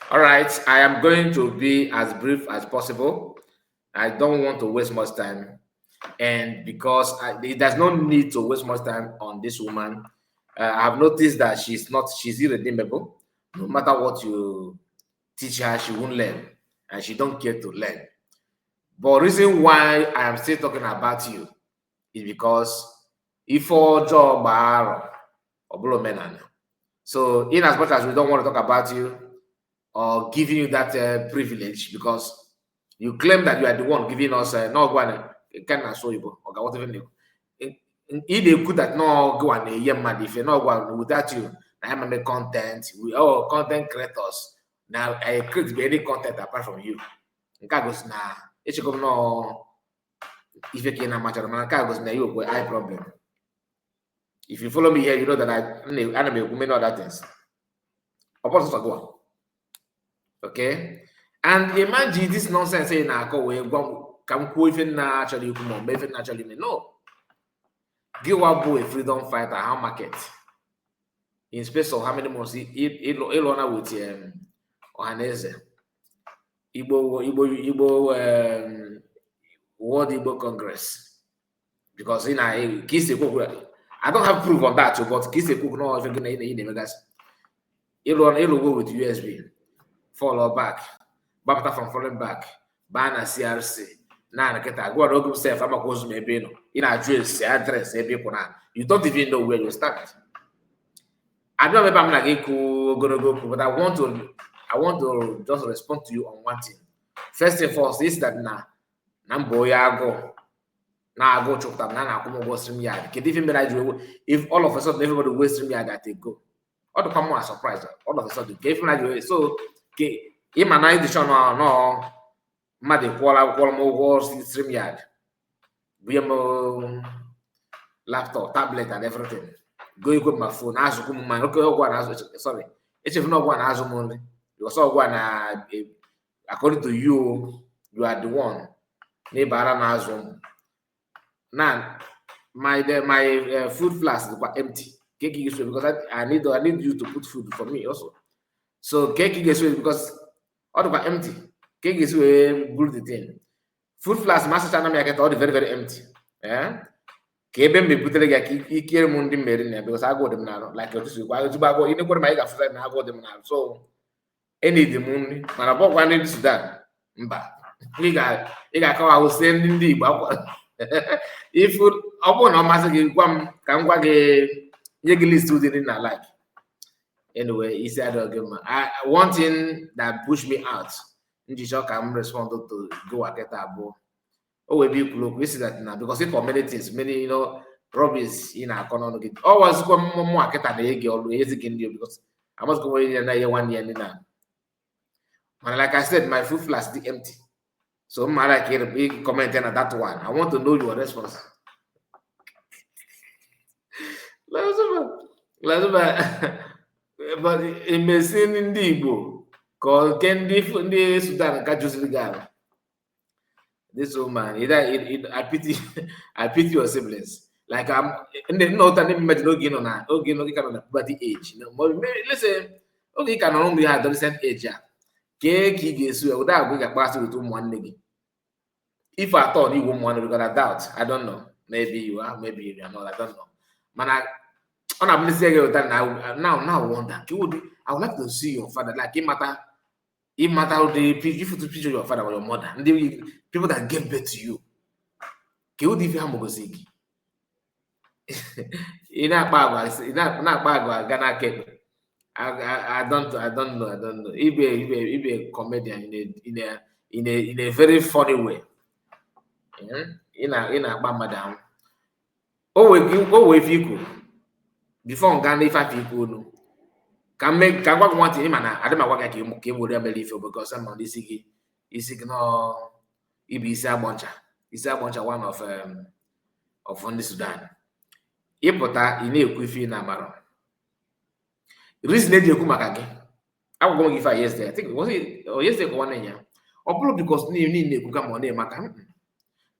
All right, I am going to be as brief as possible. I don't want to waste much time. And because there's no need to waste much time on this woman, I've noticed that she's not, she's irredeemable. No matter what you teach her, she won't learn, and she don't care to learn. But reason why I am still talking about you is because ife ọjọọ gbaa arọ, ọ bụrụ omenala. So in as much as we don't want to talk about you or giving you that privilege, because you claim that you are the one giving us no one can na so Igbo or whatever you ị na-ekwu that no go and na-enye mmadụ ife no gwa without you na ya make content, we all content creators now. I create any content apart from you? Nke a gosi na echekwa m nọọ ife ka ị na-amachara, mana nke a gosi na ya okwe eye problem. If you follow me here, you know that I ana m ekwu many other things. Ọ bụrụ sọsọ gụwa, okay? And imagine this nonsense ị na-akọ wee gwa m ka m kwuo ife nna achọrọ ikwu ma ọ mee ife nna achọrọ ime. No, gịwa bụ a freedom fighter, how market in space of how many months ịlụọna with Ọhaneze Igbo Igbo World Igbo Congress, because ị na ka isi ekwu okwu, I don't have proof on that, but ka isi ekwu okwu na ife gị na ị na-emegasị ịlụgo with USB, fall back, gbapụta from falling back, baa na CRC na nkịta gwa na oge m sef amakwa ozu m ebe ị nọ, ị na-ajụ esi address ebe ị kwụ na you don't even know where you stand. Abịa m ebe a m na gị kwu ogologo okwu, but I want to just respond to you on one thing. First thing first is that na mbụ onye agụụ na-agụ chụpụtara na a na-akwụ m ụgwọ StreamYard. Kedu ife mere anyị ji wee if all of a sudden everybody wey StreamYard at a go? Ọ dịkwa mụ a surprise all of a sudden ka ife mere anyị ji wee so ke ịma na ịdị sure nọ nọ mmadụ kwụọla m ụgwọ StreamYard, bunye m laptop, tablet and everything, go ikwe m ma phone, azụkwu m mmanya oke ọgwụ a na-azụ. Sorry, echefu na ọgwụ a na-azụ m nri because ọgwụ a na, according to you, you are the one n'ịbara na-azụ m na my food flask dịkwa empty. Ka ị ga-esi because I need you to put food for me also. So ka ị ga-esi because ọ dịkwa empty, ka ị ga-esi wee buru the thing, food flask ma asacha na m ya kịta, ọ dị very very empty, eh? Ka ebe m ebutere gị ka ikere m ndị mmeri na ya because agụụ dị m n'arụ like otu si gwa ezigbo agụụ ị nekwere ma ị ga-afụta na agụụ dị m n'arụ. So enidi m nri, mana ọ bụkwa ndị Sudan mba ị ga-akọwa ahụ sie ndị Igbo akwa ifu. Ọ bụrụ na ọ masị gị, gwa m ka m gwa gị, nye gị list ụdị nri na like. Anyway, isi adịghị gị mma. One thing that push me out nji chọọ ka m respond to gịwa kịta abụọ o wee bụ ikwuru okwu isi that na because for many things, many rubbish ị na-akọ n'ọnụ gị, ọ wazikwa mmụọ a kịta na-ege ọlụ ezi gị ndị o because amazikwa onye na ihe nwanne ya ndị na mana like I said, my food flask dị empty, so mma like ị comment na that one. I want to know your response. Lazụba, but emesi ndị Igbo ka ọ nke ndị Sudan ka jụziri gị ala. This woman, either I pity your siblings. Like I'm ndị nna ụta ndị imagine oge ị nọ na oge ị nọ, ị ka nọ na puberty age, maybe, let's say oge ị ka nọ n'ụmụ ihe adolescent age a, kee ka ị ga-esi ụdị agwa ị ga-akpaghasị with ụmụ nwanne gị, if at all igwe ụmụ nwanne gị. Got doubt. I don't know, maybe you are, maybe you are not, I don't know. Mana ọ na-abụlisi gị ụta na now wonder ka ụdị I would like to see your father, like ịmata ụdị if you picture your father or your mother, ndị people that gave birth to you, ka ụdị ife ha mụgosi gị. Ị na-akpa agwa, ị na-akpa agwa aga n'aka ekpe. I don't know, I don't know. Ibe comedian in a very funny way. Ị na-akpa mmadụ ahụ o wee ife ikwu before nga na ife afọ ikwu unu ka m mee ka m gwa gị nwantị. Ịma na adị m agwa gị ka ị were ya mere ife because ama na isi gị nọọ ibu isi agbọ ncha, isi agbọ ncha one of ndị Sudan. Ịpụta ị na-ekwu ife ị na-amarọ reason eji ekwu maka gị. Agwagwa m gị ife a yesterday, I think, was it, oh, yesterday ka nwanne ya ọ bụrụ because niile na-ekwu kama ọ na-eme aka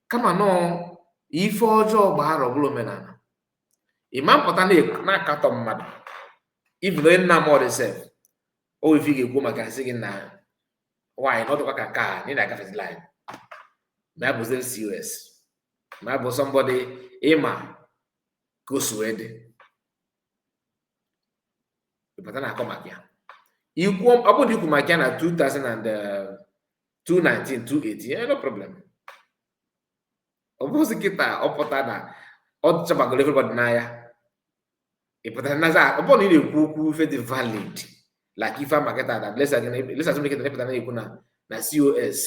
kama nọọ ife ọjọọ gbara ọ bụrụ omenala. Ịma mpụta na-akatọ mmadụ, even onye nna m ọdị sef. O ife ị ga-ekwu maka sị gị na nwaanyị na ọ dịkwa ka nke a na ị na-agafezi line, ma ya bụzie COS, ma ya bụ somebody ịma ka o si wee dị ịpụta na-akọ maka ya. Ikwu ọ bụrụ na ikwu maka ya na 2019, 2018, yeah, no problem. Ọ bụghịzi kịta ọ pụta na ọ chabagoro everybody n'anya, ị pụtara na ọ bụrụ na ị na-ekwu okwu ife dị valid, like ife ama kịta na let's assume kịta ịpụta na-ekwu na COS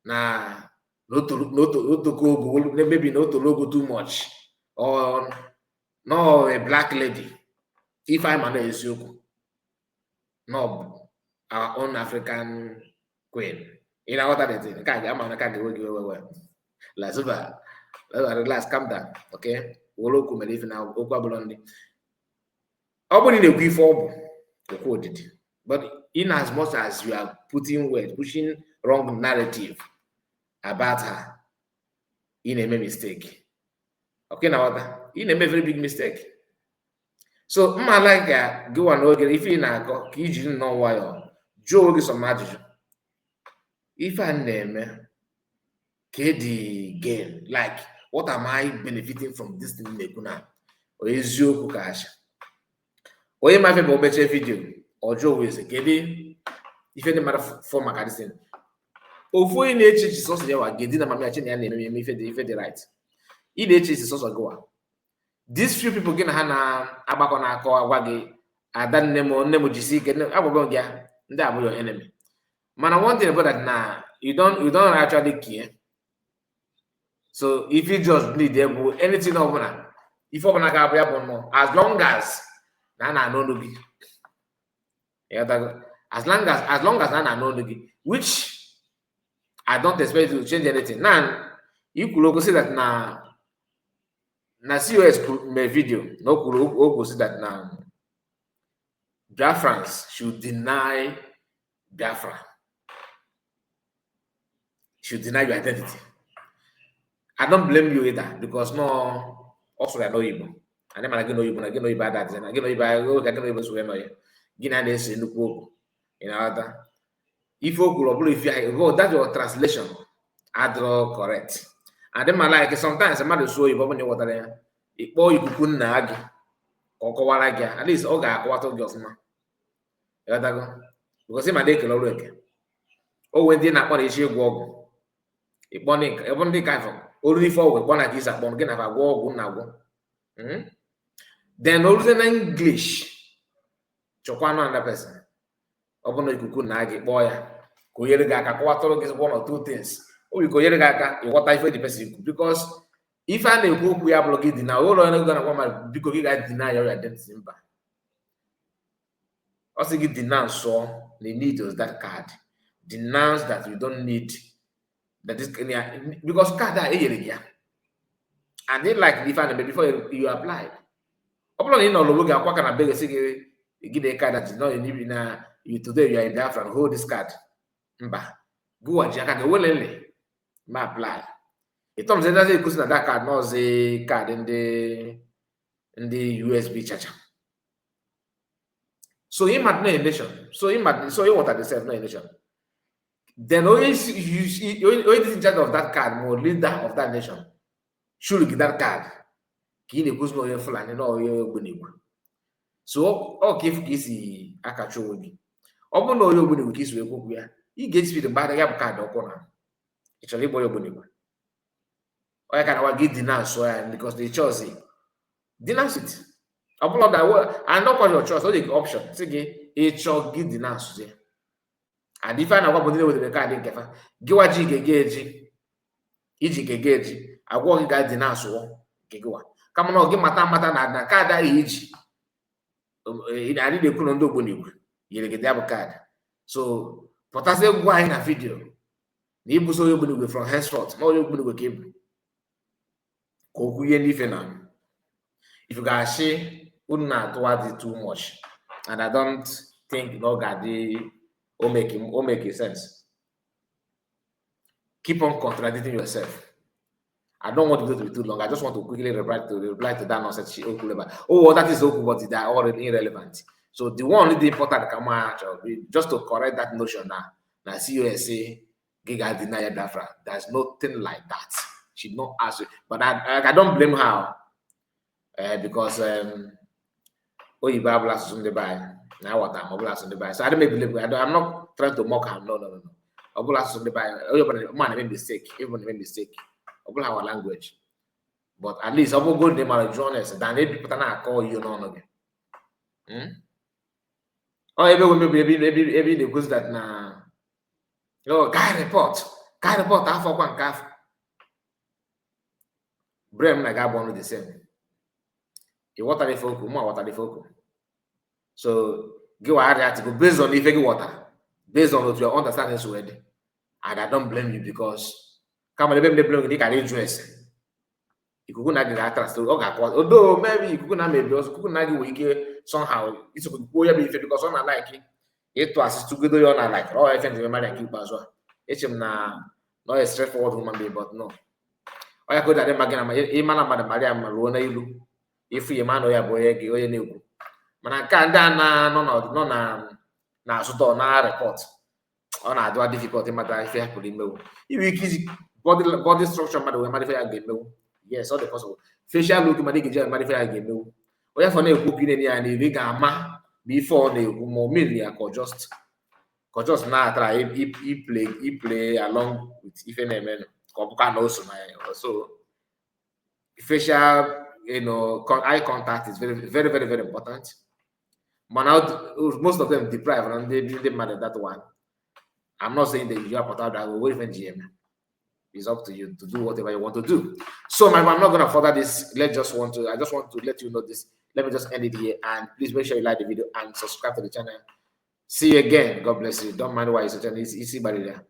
na otoko ogo, maybe na otoro ogo too much, or no, a black lady, ife anyị ma na eziokwu no our own African queen. Ị na-aghọta the thing? Nke a ga-ama na ka ga-ewe gị wewe. Lazuba, relax, calm down, okay? Were okwu mere ife na okwu abụrụ ndị ọ bụrụ na ị na-ekwu ife ọ bụ okwu odidi, but in as much as you are putting words, pushing wrong narrative about her, ị na-eme mistake, okay? Na ghọta, ị na-eme very big mistake. So mma like ka gị nwa n'oge ife ị na-akọ ka iji nnọọ nwayọọ jụọ onwe gị some ajụjụ. Ife a na-eme ka the gain, like, what am I benefiting from this thing na-ekwu na eziokwu ka asha onye mafe bụ o mechie video ọ jụọ onwe ese kedu ife ndị mmadụ fọ maka this thing. Ofu onye na-eche echiche sọsọ ya wa ga-edina mama ya che na ya na-eme eme ife dị right. Ị na-eche echiche sọsọ gị wa. These few people gị na ha na-agbakọ na-akọ agwa gị, ada nne m, nne m, jisi ike, agwago gị ya, ndị abụ your enemy. Mana one thing about that na you don't actually care. So if you just need bụ anything ọbụla, ife ọbụla ga-abụ ya bụ nọ, as long as na a na-anụ olu gị. Ịghọtago? As long as na a na-anụ olu gị, which I don't expect you to change anything. Now ikwuru okwu say that na COS mee video na o kwuru okwu say that na Biafrans should deny Biafra, should deny your identity. I don't blame you either, because no ọ sụrụ ya n'oyibo, anyị mara gị n'oyibo na gị n'oyibo adadị na gị n'oyibo oge gị n'oyibo sụrụ ya n'oyibo gị na na-ese nnukwu okwu. Ị na-aghọta ife o kwuru? Ọ bụrụ ife ahụ, that your translation adịrọ correct. Adị ma like sometimes mmadụ sụọ oyibo, ọ bụrụ na ị ghọtara ya, ịkpọọ ikuku nna gị ka ọ kọwara gị ya. At least ọ ga-akọwata gị ọfụma. Ịghọtago? Because ị ma na ekele ọrụ eke o nwee ndị na-akpọ na isi ịgwọ ọgwụ, ịkpọ ndị nke ebe ndị ka afọ olu ife ọgwụ, ịkpọ na ka isi akpọ gị na agwọ ọgwụ na agwọ. Then oluzie na English, chọkwa another person. Ọ bụ na ikuku na gị kpọọ ya ka o nyere gị aka kọwatụrụ gị one or two things, o nwere ka o nyere gị aka ịghọta ife the person ikwu, because ife a na-ekwu okwu ya bụrụ gị dị na ụlọ onye ga na-agwa mmadụ, biko gị ga deny your identity. Mba, ọ sị gị denounce so na you need that card, denounce that you don't need that this, because card a enyere gị ya and they like ife a na-eme before you apply. Ọ bụrụ na ị nọ n'onwe gị akwa ka na be gị sị gị gị na card that is not in na you today you are in Biafra, hold this card. Mba, gụwa ji aka gị welele ma apply. Ịtọmzi ndazi ekwusi na that card nọọzi card ndị USB chacha. So him at no nation, so him at so he want the self no nation. Then onye onye is in charge of that card, ma leader of that nation should get that card ka ị na-ekwuzi na onye Fulani na onye Ogbunigwe. So ọ ka efu ka isi akacha onwe gị. Ọ bụrụ na onye Ogbunigwe ka isi wee kwokwu ya, ị ga-eji speed mgbe ya bụ card ọkwụ na ị chọrọ ịgba onye Ogbunigwe. Onye ka na-agwa gị denounce ya because the choice denounce it. Ọ bụla da and not your choice, ọ dị option sị gị ịchọ gị denounce ya. And ife a na-agwa bụ ndị na-ewetara card nke fa gịwa ji ga-ege eji iji ga-ege eji agwọ gị ga denounce nke gịwa, kama na ọ gị mata amata na card ahụ iji anyị na-ekwu na ndị Ogbunigwe nyere gị ya bụ card. So pụtasị gwa anyị na video na ibuso onye Ogbunigwe from henceforth, na onye Ogbunigwe ka ịbụ, ka okwu ihe n'ife na if you ga-asị unu na-atụwa dị too much, and I don't think na ọ ga-adị o make sense. Keep on contradicting yourself. I don't want the video to be too long. I just want to quickly reply to that nonsense she Okwu about. Oh, well, that is Okwu, but they are all irrelevant. So the one dị important ka ma chọrọ just to correct that notion na COS gị ga-deny Biafra. There's nothing like that. She not ask you. But I don't blame her because oyibo abụla asụsụ ndị be anyị na aghọta ma ọ bụla asụsụ ndị be anyị. So I don't believe I'm not trying to mock her. No. Ọ bụla asụsụ ndị be anyị, onye ọbụla ma na-eme mistake, even na-eme mistake. Ọ bụla our language. But at least ọ bụgo ndị mara jụọ honest than ebipụta na-akọ iyo n'ọnụ gị. Ọ ebe we mebi ebe ị na-egosi that na oh, guy report afọ kwa nke afọ brain na ga-agba ọnụ the same. Ị ghọtara ife okwu, mụ aghọtara ife okwu. So gị wa arịa based on ife gị ghọtara, based on otu your understanding si wee dị, and I don't blame you because kama ebe m na-blame gị dị kara ịjụ ese ikuku na gị ga-atrust ọ ga-akọ odo maybe ikuku na mebi ọzọ ikuku na gị nwere ike somehow isokwa kwuo ya bụ ife because ọ na-like ịtụ asị tụgodo ya ọ na-like ọ ife njem mara nke ikpeazụ a eche m na na ọ ya straightforward human being, but no, ọ ya ka o ji adị mma gị na ịma na mmadụ mara ya ma ruo n'ilu ifu ya ma na ya bụ onye gị onye na-ekwu mana nke a ndị a na-anọ nọ na na-azụta ọ na report ọ na-adịwa difficult ịmata ife ha pụrụ imewu. Inwe ike iji body structure mmadụ wee mara ife ya ga-emewu. Yes, ọ dị possible. Facial look mmadụ ga-eji mara ife ya ga-emewu. Onye afọ na-ekwu okwu na ya n'ilu ị ga-ama ma ife ọ na-ekwu ma o mean ya ka ọ just na-atara i play along with ife na-emenụ ka ọ bụkwa na o so na ya. So facial eye contact is very, very, very, very important. Mana most of them deprive na ndị mmadụ that one. I'm not saying that you are part of that way. Even GM, it's up to you to do whatever you want to do. So my, I'm not going to further this. Let just want to I just want to let you know this. Let me just end it here, and please make sure you like the video and subscribe to the channel. See you again. God bless you. Don't mind why it's such an easy barrier.